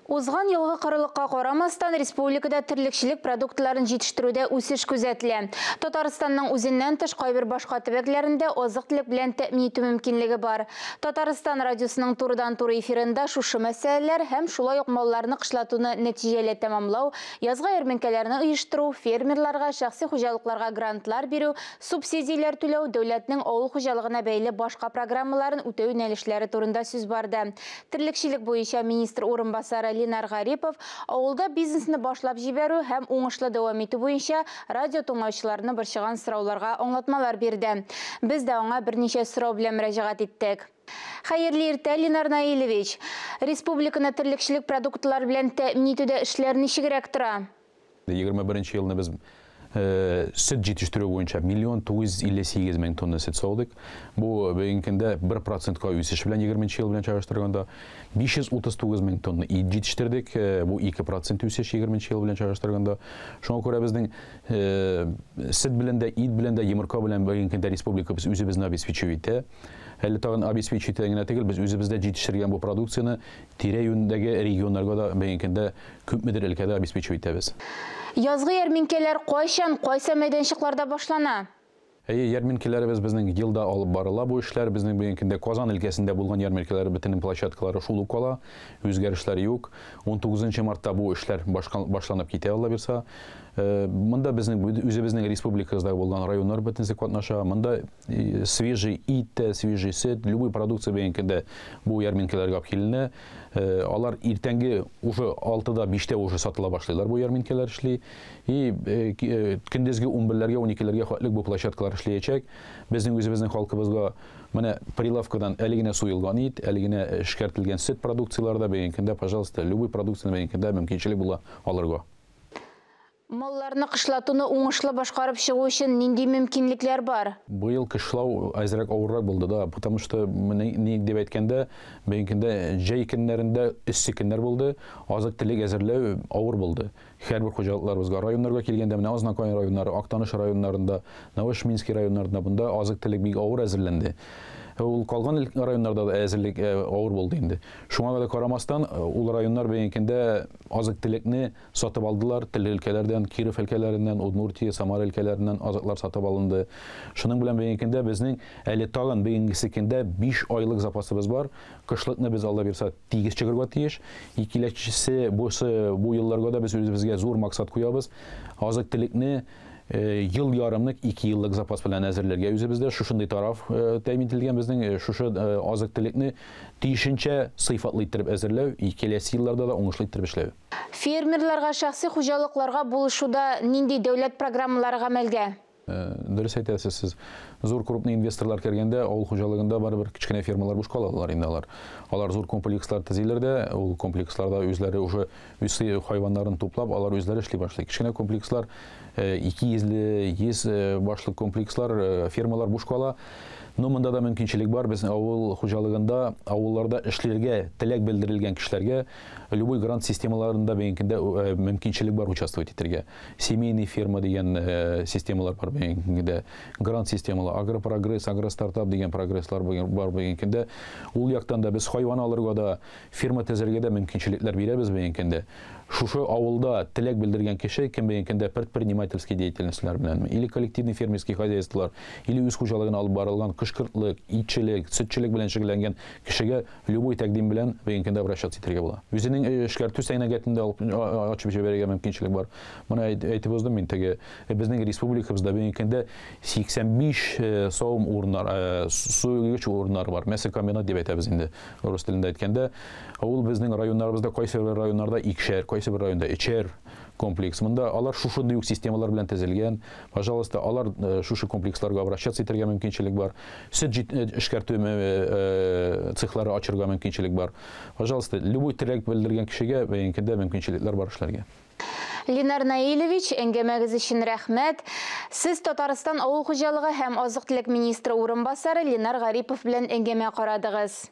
Узган елгы корылыкка карамастан, республикада терлекчелек продуктларын җитештерүдә үсеш күзәтелә. Татарстанның үзеннән тыш кайбер башка төбәкләрендә азык-төлек белән тәэмин итү мөмкинлеге бар. Татарстан радиосының турыдан-туры эфирында шушы мәсьәләләр һәм шулай ук малларны кышлатуны нәтиҗәле тәмамлау, язгы ярминкәләрне оештыру, фермерларга, шәхси хуҗалыкларга грантлар бирү, субсидияләр түләү, дәүләтнең авыл хуҗалыгына бәйле башка программаларын үтәү юнәлешләре турында сүз барды. Терлекчелек буенча министр урынбасары Ленар Гарипов авылда бизнесны башлап җибәрү һәм уңышлы дәвам итү буенча радио тыңлаучыларны борчыган сорауларга аңлатмалар бирде. Без дә аңа берничә сорау белән мөрәҗәгать иттек. Хәерле иртә, Ленар Наилевич. Республиканы терлекчелек продуктлары белән тәэмин итүдә эшләр ничегрәк тора? 21 елны без сөт җитештерү буенча 1 958 мең тонна сөт саудык. Бу бүгенге көндә 1%ка үсеш белән 20 ел белән чагыштырганда. 539 мең тонна ит җитештердек. Бу 2% үсеш 20 ел белән чагыштырганда. Шуңа күрә безнең сөт белән дә, ит белән дә, йомырка белән бүгенге көндә республикабыз үзебезне обеспечивать итә. Әле тагын обеспечивать итә генә түгел, без үзебездә җитештергән бу продукцияне тирә-юньдәге регионнарга да бүгенге көндә күпмедер өлкәдә обеспечивать итәбез. Язгы ярминкәләр кайчан, кайсы мәйданчыкларда башлана? Әйе, ярминкәләребез безнең елда алып барыла бу эшләр. Безнең бүгенге көндә Казан өлкәсендә булган ярминкәләр бөтенең площадкалары шул ук кала, үзгәрешләр юк. 19 мартта бу эшләр башланып китә, Алла бирса. Монда безнең үзебезнең республикабызда булган районнар бөтенесе катнаша. Монда свежий ит тә, свежий сөт, любой продукция бүгенге көндә бу ярминкәләргә алып киленә. Алар иртәнге уже 6-да, 5-тә уже сатыла башлыйлар, бу ярминкәләр эшли. И көндезге 11-ләргә, 12-ләргә хәтлек бу площадкалар эшләячәк. Безнең үзебезнең халкыбызга менә прилавкадан әле генә суелган ит, әле генә эшкәртелгән сөт продукцияләре дә бүгенге көндә, пожалуйста, любой продукцияне бүгенге көндә мөмкинчелек була алырга. Малларны кышлатуны уңышлы башкарып чыгу өчен нинди мөмкинлекләр бар? Быел кышлау әзрәк авыррак булды да, потому что ни дип әйткәндә, бүгенге көндә җәй көннәрендә эссе көннәр булды, азык-төлек әзерләү авыр булды. Һәрбер хуҗалыкларыбызга, районнарга килгәндә, менә Азнакай районнары, Актаныш районнарында, Новошминский районнарында бунда азык-төлек бик авыр әзерләнде. Ул калган районнарда да әзерлек авыр булды инде. Шуңа да карамастан, ул районнар бүгенге көндә азык-төлекне сатып алдылар, төрле өлкәләрдән, Киров өлкәләреннән, Удмуртия, Самара өлкәләреннән азыклар сатып алынды. Шуның белән бүгенге көндә безнең әле тагын бүгенгесе көндә 5 айлык запасыбыз бар. Кышлыкны без, Алла бирса, тигез чыгарга тиеш. Икенчесе, бу елларга да без үзебезгә зур максат куябыз. Азык-төлекне ел ярымлык, 2 еллык запас белән әзерләргә үзебездә шушындый тараф тәэмин ителгән безнең, шушы азык-төлекне тиешенчә сыйфатлы иттереп әзерләү, киләсе елларда да уңышлы иттереп эшләү. Фермерларга, шәхси хуҗалыкларга булышуда нинди дәүләт программалары гамәлдә? Дөрес әйтәсез сез. Зур крупный инвесторлар кергәндә авыл хуҗалыгында барыбер кечкенә фермалар буш калалар инде алар. Алар зур комплекслар төзиләр дә, ул комплексларда үзләре уже үз хайваннарын туплап, алар үзләре эшли башлый. Кечкенә комплекслар, ике йөзле, йөз башлы комплекслар, фермалар буш кала. Но монда да мөмкинчелек бар. Безнең авыл хуҗалыгында, авылларда эшләргә теләк белдерелгән кешеләргә любой грант системаларында бүгенге көндә мөмкинчелек бар участвовать итәргә. Семейный ферма дигән системалар бар бүгенге көндә, грант системалар, агропрогресс, агростартап дигән прогресслар бар бүгенге көндә. Ул яктан да без хайван алырга да, ферма төзергә дә мөмкинчелекләр бирәбез бүгенге көндә. Шушы авылда теләк белдергән кеше, кем бүгенге көндә предпринимательский деятельностьлар белән, или коллективный фермерский хозяйстволар, или үз хуҗалыгын алып барылган кышкыртлык, итчелек, сөтчелек белән шөгыльләнгән кешегә любой тәкъдим белән бүгенге көндә обращаться итәргә була. Үзенең эшкәртү сәнәгатен дә алып, ачып җибәрергә мөмкинчелек бар. Моны әйтеп уздым мин теге, безнең республикабызда бүгенге көндә 85 савым урыннар, суйгыч урыннары бар. Мясокомбинат дип әйтәбез инде рус телендә әйткәндә. Ул безнең районнарыбызда кайсы бер районнарда икешәр, кайсы бер районда өчәр комплекс. Монда алар шушындый ук системалар белән төзелгән. Пожалуйста, алар шушы комплексларга обращаться итәргә мөмкинчелек бар. Сөт эшкәртү цехлары ачырга мөмкинчелек бар. Пожалуйста, любой теләк белдергән кешегә бүгенге көндә мөмкинчелекләр бар эшләргә. Ленар Наилевич, әңгәмәгез өчен рәхмәт. Сез Татарстан авыл хуҗалыгы һәм азык-төлек министры урынбасары Ленар Гарипов белән әңгәмә карадыгыз.